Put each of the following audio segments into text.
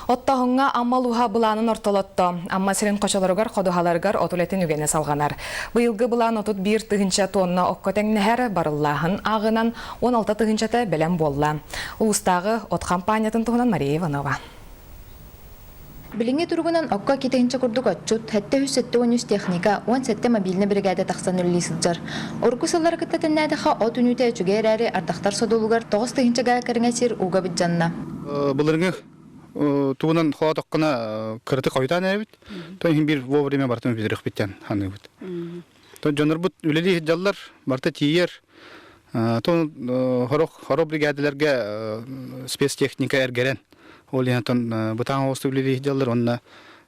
Оттооһуҥҥа Амма улууһа былаанын ортолотто. Амма сирин хочолоругар, ходуһаларыгар от үлэтин үгэнэ салҕанар. Быйылгы былаан 31 тыһыынча тонна окко тэҥнэһэр, барыллааһын ааҕынан 16 тыһыынчата бэлэм буолла. Улуустааҕы от хампаанньатын туһунан Мария Иванова. Билиҥҥи туругунан окко 2 тыһыынча курдук отчут, 773 техника, 17 мобильнай биригээдэ тахсан үлэлии сылдьар. Урукку сыллары кытта тэннээтэххэ от үүнүүтэ үчүгэй эрээри, ардахтар содулугар 9 тыһыынча гаа кэриҥэ сир ууга былдьанна. Былырыҥы тугунан хоотоххуна кыратык хойутаан эрэбит. То иһин биир вовремя бартын бүтүрүхпүттэн ханыыбыт. То дьоннорбут үлэлии сылдьаллар, барыта тиийэр. То хорох хоро бригадаларга спецтехника эргэрэн ол иһин бытаан оҕустук үлэлии сылдьаллар уонна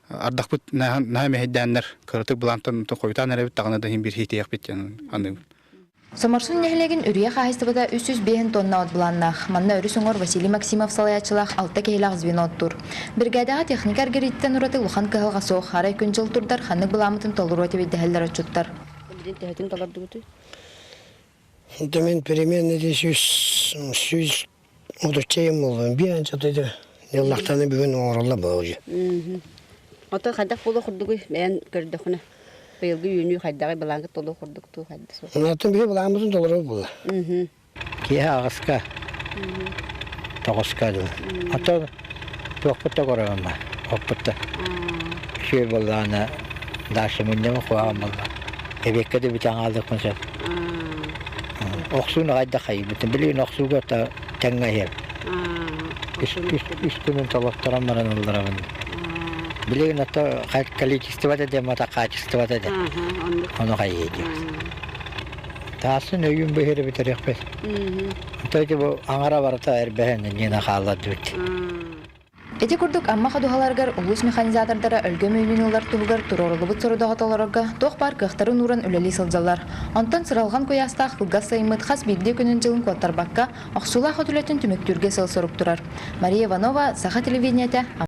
ардахпыт наһаа мэһэйдээннэр кыратык былаантан хойутаан эрэбит даҕаны да иһин биир хитиэхпит диэн аныыбыт. Соморсун нэһилиэгин Үрүйэ хаһаайыстыбата 305 тонна от былааннаах. Манна өрүс уҥуор Василий Максимов салайааччылаах алта киһилээх звено оттуур. Биригээдэҕэ техника эргэрииттэн ураты улахан кыһалҕа суох. Арай күн-дьыл турдар ханнык былааммытын толоруо этибит дэһэллэр отчуттар. Билин төһөтүн толордугутуй? Это мен переменный 130 юм болдум. Bir анча dedi. Yılлахтаны бүгүн оҥоролла буолуо. Ото хайдах буолуо курдугуй бэйэн көрдөхүнэ быйылгы үүнүү хайдаҕый былааҥҥыт толуо курдук туу хайда суох. Онтон биһи былааммытын толору буолла. Киэһэ аҕыска, тоҕуска дуу. Ото туохпут да көрөҕүм оппут да. Үчүгэй буоллаҕына дальше мунньабын куһаҕан буолла. Эбиэккэ да бүтэн хаалыахпын сөп. Охсууну хайдах хайыыбытын билигин охсууга тэҥҥэ иһэр. Үс күнүн толотторон баран ылларабын. Билигин ото количествота да мата качествота да. Ону хайыы диир. Таасын өйүүн быһыры бүтэриэхпит. Ото ити бу аҥара барыта эрбэһэн иннинэ хааллардыбыт. Ити курдук Амма ходуһаларыгар улуус механизатордара өлгөм үүнүүнү ылар туһугар туруоруллубут сорудаҕы толорорго туох баар кыахтарын ууран үлэлии сылдьаллар. Онтон сыралҕан куйаастаах кылгас сайыммыт хас биирдии күнүн-дьылын куоттарбакка, охсуулаах от үлэтин түмүктүүргэ сыал-сорук турар. Мария Иванова, Саха телевидениетэ, Амма.